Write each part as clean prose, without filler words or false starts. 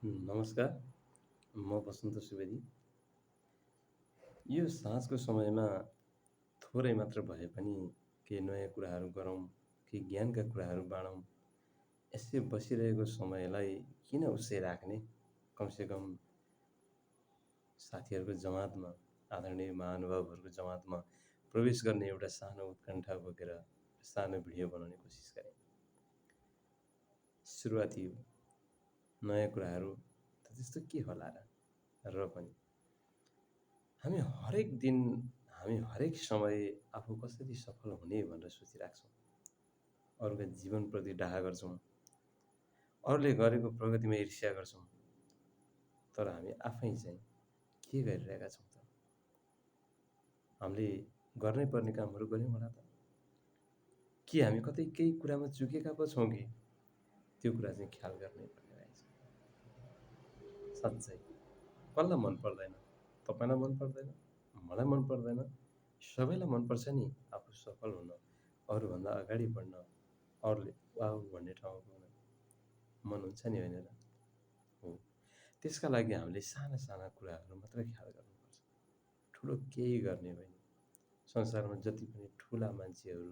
नमस्कार, म बसन्त सुवेदी। यो साँझको समयमा थोरै मात्र भए पनि केही नयाँ कुराहरू गरौँ, केही ज्ञानका कुराहरू बाँडौँ। यसै बसिरहेको समयलाई किन उसै राख्ने? कमसेकम साथीहरूको जमातमा, आदरणीय महानुभावहरूको जमातमा प्रवेश गर्ने एउटा सानो उत्कण्ठा बोकेर सानो भिडियो बनाउने कोसिस गरेँ। सुरुवाती हो, नयाँ कुराहरू त त्यस्तो के होला र पनि हामी हरेक दिन, हामी हरेक समय आफू कसरी सफल हुने भनेर सोचिराख्छौँ। अरूका जीवनप्रति डाहा गर्छौँ, अरूले गरेको प्रगतिमा ईर्ष्या गर्छौँ। तर हामी आफै चाहिँ के गरिरहेका छौँ त? हामीले गर्नै पर्ने कामहरू गऱ्यौँ होला त? कि हामी कतै केही कुरामा चुकेका पो छौँ कि? त्यो कुरा चाहिँ ख्याल गर्नै पर्ने रहेछ। साँच्चै कसलाई मन पर्दैन? तपाईँलाई मन पर्दैन, मलाई मन पर्दैन, सबैलाई मनपर्छ नि आफू सफल हुन, अरूभन्दा अगाडि बढ्न, अरूले वाह भन्ने ठाउँमा पुग्न मन हुन्छ नि, होइन र? हो, त्यसका लागि हामीले साना साना कुराहरू मात्रै ख्याल गर्नुपर्छ। ठुलो केही गर्ने होइन। संसारमा जति पनि ठुला मान्छेहरू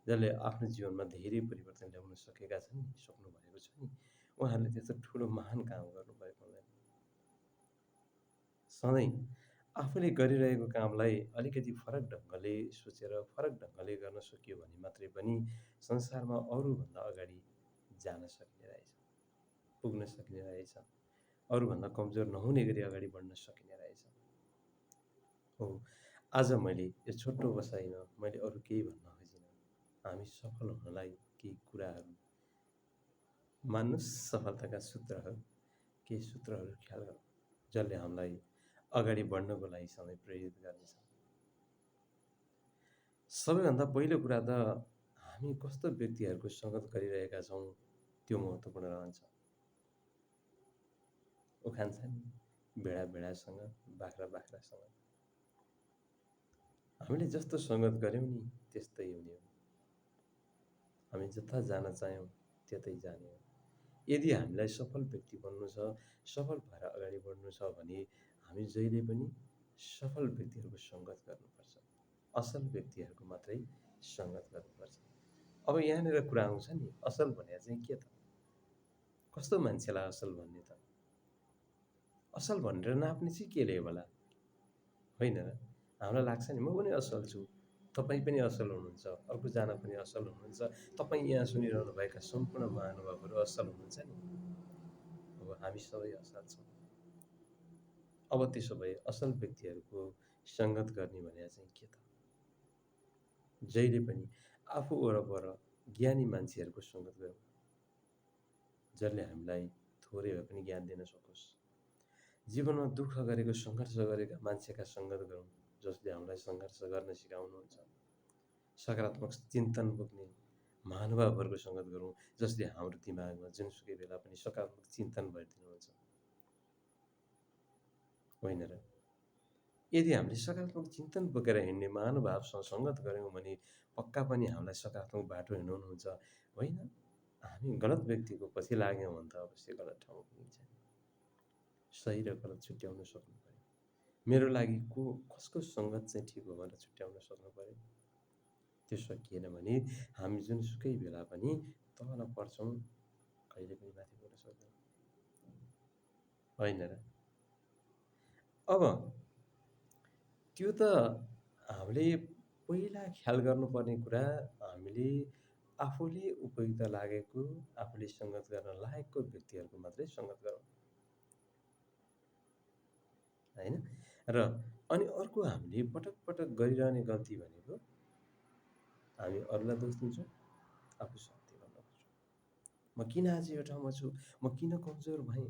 जसले आफ्नो जीवनमा धेरै परिवर्तन ल्याउन सकेका छन्, सक्नु भएको छ नि, उहाँहरूले त्यस्तो ठुलो महान काम गर्नुभएको हुँदैन। सधैँ आफूले गरिरहेको कामलाई अलिकति फरक ढङ्गले सोचेर फरक ढङ्गले गर्न सकियो भने मात्रै पनि संसारमा अरूभन्दा अगाडि जान सकिने रहेछ, पुग्न सकिने रहेछ, अरूभन्दा कमजोर नहुने गरी अगाडि बढ्न सकिने रहेछ। हो, आज मैले यो छोटो बसाइमा मैले अरू केही भन्न खोजिनँ। हामी सफल हुनलाई केही कुराहरू मान्नुहोस्, सफलताका सूत्रहरू, केही सूत्रहरू ख्याल गरौँ जसले हामीलाई अगाडि बढ्नको लागि सधैँ प्रेरित गर्नेछ। सबैभन्दा पहिलो कुरा त हामी कस्तो व्यक्तिहरूको सङ्गत गरिरहेका छौँ त्यो महत्त्वपूर्ण रहन्छ। उखान छ नि, भेडा भेडासँग, बाख्रा बाख्रासँग। हामीले जस्तो सङ्गत गऱ्यौँ नि त्यस्तै हुने हो। हामी जता जान चाह्यौँ त्यतै जाने हो। यदि हामीलाई सफल व्यक्ति बन्नु छ, सफल भएर अगाडि बढ्नु छ भने हामी जहिले पनि सफल व्यक्तिहरूको सङ्गत गर्नुपर्छ। असल व्यक्तिहरूको मात्रै सङ्गत गर्नुपर्छ। अब यहाँनिर कुरा आउँछ नि, असल भनेको चाहिँ के त? कस्तो मान्छेलाई असल भन्ने त? असल भनेर नाप्ने चाहिँ केले होला? होइन र? हामीलाई लाग्छ नि, म पनि असल छु, तपाईँ पनि असल हुनुहुन्छ, अर्कोजना पनि असल हुनुहुन्छ, तपाईँ यहाँ सुनिरहनुभएका सम्पूर्ण महानुभावहरू असल हुनुहुन्छ नि। अब हामी सबै असल छौँ। अब त्यसो भए असल व्यक्तिहरूको सङ्गत गर्ने भनेको चाहिँ के त? जहिले पनि आफू वरपर ज्ञानी मान्छेहरूको सङ्गत गरौँ, जसले हामीलाई थोरै भए पनि ज्ञान दिन सकोस्। जीवनमा दुःख गरेको, सङ्घर्ष गरेका मान्छेका सङ्गत गरौँ, जसले हामीलाई सङ्घर्ष गर्न सिकाउनुहुन्छ। सकारात्मक चिन्तन बोक्ने महानुभावहरूको सङ्गत गरौँ, जसले हाम्रो दिमागमा जुनसुकै बेला पनि सकारात्मक चिन्तन भरिदिनुहुन्छ, होइन र? यदि हामीले सकारात्मक चिन्तन बोकेर हिँड्ने महानुभावसँग सङ्गत गऱ्यौँ भने पक्का पनि हामीलाई सकारात्मक बाटो हिँडाउनुहुन्छ। होइन, हामी गलत व्यक्तिको पछि लाग्यौँ भने त अवश्य गलत ठाउँमा पुगिन्छ। सही र गलत छुट्याउन सक्नु पऱ्यो। मेरो लागि कसको सङ्गत चाहिँ ठिक हो भनेर छुट्याउन सक्नु पऱ्यो। त्यो सकिएन भने हामी जुनसुकै बेला पनि तल पर्छौँ, कहिले पनि माथि पुग्न सक्दैनौँ, होइन र? अब त्यो त हामीले पहिला ख्याल गर्नुपर्ने कुरा, हामीले आफूले उपयुक्त लागेको, आफूले सङ्गत गर्न लायकको व्यक्तिहरूको मात्रै सङ्गत गरौँ, होइन र? अनि अर्को हामीले पटक पटक गरिरहने गल्ती भनेको हामी अरूलाई दोष दिन्छौँ, आफू शक्ति बन्न खोज्छौँ। म किन आज यो ठाउँमा छु, म किन कमजोर भएँ,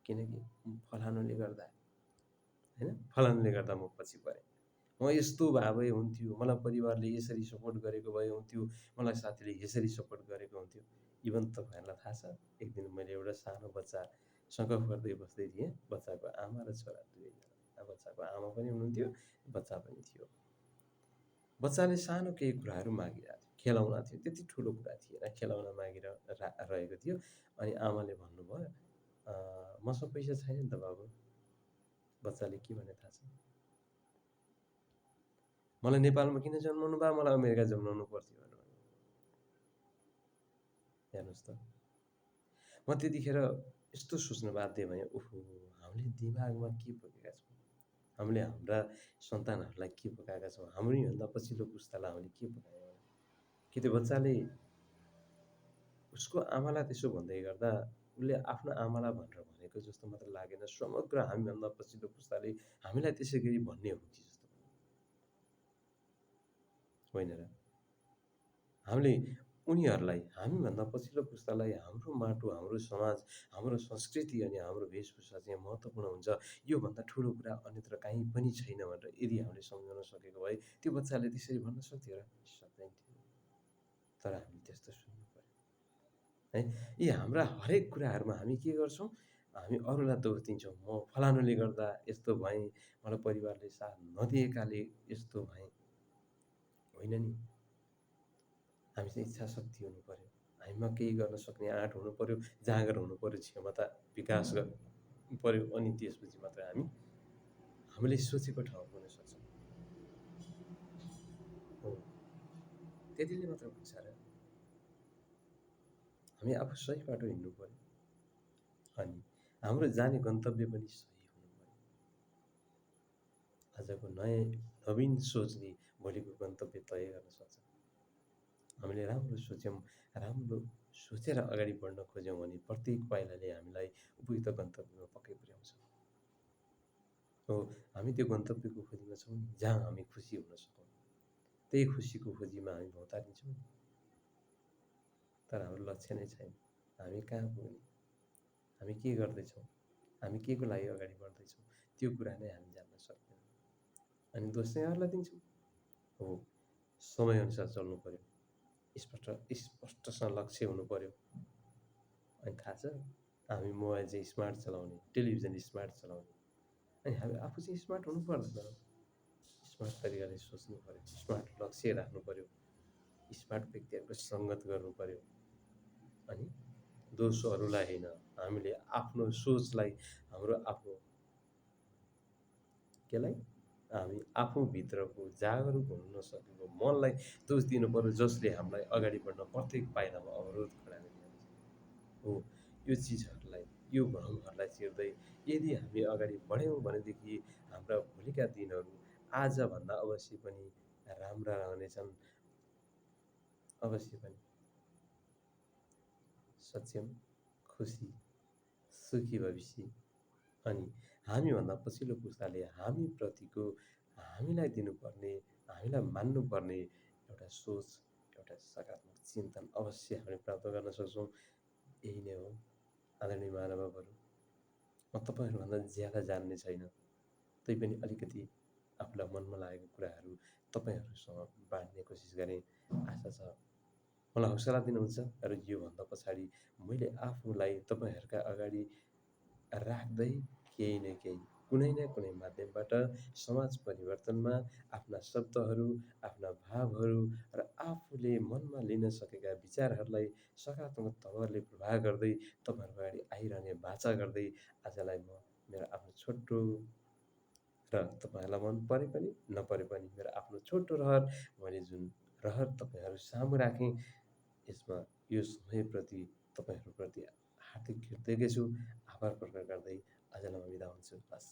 किनकि फलानुले गर्दा, होइन, फलानुले गर्दा म पछि परेँ, म यस्तो भए भए हुन्थ्यो, मलाई परिवारले यसरी सपोर्ट गरेको भए हुन्थ्यो, मलाई साथीले यसरी सपोर्ट गरेको हुन्थ्यो। इभन तपाईँहरूलाई थाहा छ, एक दिन मैले एउटा सानो बच्चासँग गर्दै बस्दै थिएँ। बच्चाको आमा र छोरा दुवैजना, बच्चाको आमा पनि हुनुहुन्थ्यो, बच्चा पनि थियो। बच्चाले सानो केही कुराहरू मागिरहेको थियो, खेलाउन थियो, त्यति ठुलो कुरा थिएन, खेलाउन मागिरहेको थियो। अनि आमाले भन्नुभयो, मसँग पैसा छैन नि त बाबु। बच्चाले के भने थाहा छ? मलाई नेपालमा किन जन्माउनु बा, मलाई अमेरिका जन्माउनु पर्थ्यो भनेर। हेर्नुहोस् त, म त्यतिखेर यस्तो सोच्न बाध्य भएँ, ओहो हामीले दिमागमा के बोकेका छौँ, हामीले हाम्रा सन्तानहरूलाई के पकाएका छौँ, हाम्रैभन्दा पछिल्लो पुस्तालाई हामीले के पकायौँ। कि त्यो बच्चाले उसको आमालाई त्यसो भन्दै गर्दा उसले आफ्नो आमालाई भनेर भनेको जस्तो मात्र लागेन, समग्र हामीभन्दा पछिल्लो पुस्ताले हामीलाई त्यसै गरी भन्ने हो कि जस्तो होइन र? हामीले उनीहरूलाई, हामीभन्दा पछिल्लो पुस्तालाई हाम्रो माटो, हाम्रो समाज, हाम्रो संस्कृति अनि हाम्रो वेशभूषा चाहिँ महत्त्वपूर्ण हुन्छ, योभन्दा ठुलो कुरा अन्यत्र कहीँ पनि छैन भनेर यदि हामीले सम्झाउन सकेको भए त्यो बच्चाले त्यसरी भन्न सक्थ्यो र? सक्दैन थियो। तर हामी त्यस्तो सुन्नु पर्यो है। यी हाम्रा हरेक कुराहरूमा हामी के गर्छौँ, हामी अरूलाई दोष दिन्छौँ। म फलानुले गर्दा यस्तो भएँ, मलाई परिवारले साथ नदिएकाले यस्तो भएँ। होइन नि, हामी चाहिँ इच्छा शक्ति हुनु पर्यो, हामीमा केही गर्न सक्ने आँट हुनु पर्यो, जाँगर हुनु पर्यो, क्षमता विकास गर्नु पर्यो, अनि त्यसपछि मात्र हामीले सोचेको ठाउँ पुग्न सक्छौँ। हो, त्यतिले मात्र हुन्छ र। हामी आफू सही बाटो हिँड्नु पर्यो, अनि हाम्रो जाने गन्तव्य पनि सही हुनु पर्यो। आजको नयाँ नवीन सोचले भोलिको गन्तव्य तय गर्न सक्छ। हामीले राम्रो सोच्यौँ, राम्रो सोचेर अगाडि बढ्न खोज्यौँ भने प्रत्येक पाइलाले हामीलाई उपयुक्त गन्तव्यमा पक्कै पुर्याउँछ। हो, हामी त्यो गन्तव्यको खोजीमा छौँ जहाँ हामी खुसी हुन सकौँ। त्यही खुसीको खोजीमा हामी भौँतारिन्छौँ, तर हाम्रो लक्ष्य नै छैन। हामी कहाँ पुग्ने, हामी के गर्दैछौँ, हामी के को लागि अगाडि बढ्दैछौँ, त्यो कुरा नै हामी जान्न सक्दैनौँ। अनि दोष चाहिँ अरूलाई दिन्छौँ। हो, समयअनुसार चल्नु पर्यो, स्पष्टसँग लक्ष्य हुनु पर्यो। अनि थाहा छ, हामी मोबाइल चाहिँ स्मार्ट चलाउने, टेलिभिजन स्मार्ट चलाउने, अनि हामी आफू चाहिँ स्मार्ट हुनु पर्दैन। स्मार्ट तरिकाले सोच्नु पर्यो, स्मार्ट लक्ष्य राख्नु पर्यो, स्मार्ट व्यक्तिहरूको सङ्गत गर्नु पर्यो। अनि दोष अरूलाई होइन, हामीले आफ्नो सोचलाई, हाम्रो आफ्नो केलाई, हामी आफूभित्रको जागरुक हुन नसकेको मनलाई दोष दिनु पर्यो, जसले हामीलाई अगाडि बढ्न प्रत्येक पाइलामा अवरोध खडा गरिरहेको छ। हो, यो चिजहरूलाई, यो भ्रमहरूलाई चिर्दै यदि हामी अगाडि बढ्यौँ भनेदेखि हाम्रा भोलिका दिनहरू आजभन्दा अवश्य पनि राम्रा रहनेछन्। अवश्य पनि सक्षम, खुसी, सुखी भविष्य, अनि हामीभन्दा पछिल्लो पुस्ताले हामीप्रतिको, हामीलाई दिनुपर्ने, हामीलाई मान्नुपर्ने एउटा सोच, एउटा सकारात्मक चिन्तन अवश्य हामीले प्राप्त गर्न सक्छौँ। यही नै हो आदरणीय महानुभावहरू। म तपाईँहरूभन्दा ज्यादा जान्ने छैन, तैपनि अलिकति आफूलाई मनमा लागेको कुराहरू तपाईँहरूसँग बाँड्ने कोसिस गरेँ। आशा छ मलाई हौसला दिनुहुन्छ र योभन्दा पछाडि मैले आफूलाई तपाईँहरूका अगाडि राख्दै केही न केही, कुनै न कुनै माध्यमबाट समाज परिवर्तनमा आफ्ना शब्दहरू, आफ्ना भावहरू र आफूले मनमा लिन सकेका विचारहरूलाई सकारात्मक तवरले प्रवाह गर्दै तपाईँहरूको अगाडि आइरहने वाचा गर्दै आजलाई म मेरो आफ्नो छोटो र तपाईँहरूलाई मन परे पनि नपरे पनि मेरो आफ्नो छोटो रहर, मैले जुन रहर तपाईँहरू सामु राखेँ, यसमा यो समयप्रति तपाईँहरूप्रति हार्दिक कृतज्ञ छु। आभार प्रकट गर्दै आजलाई म बिदा हुन्छु। हस्।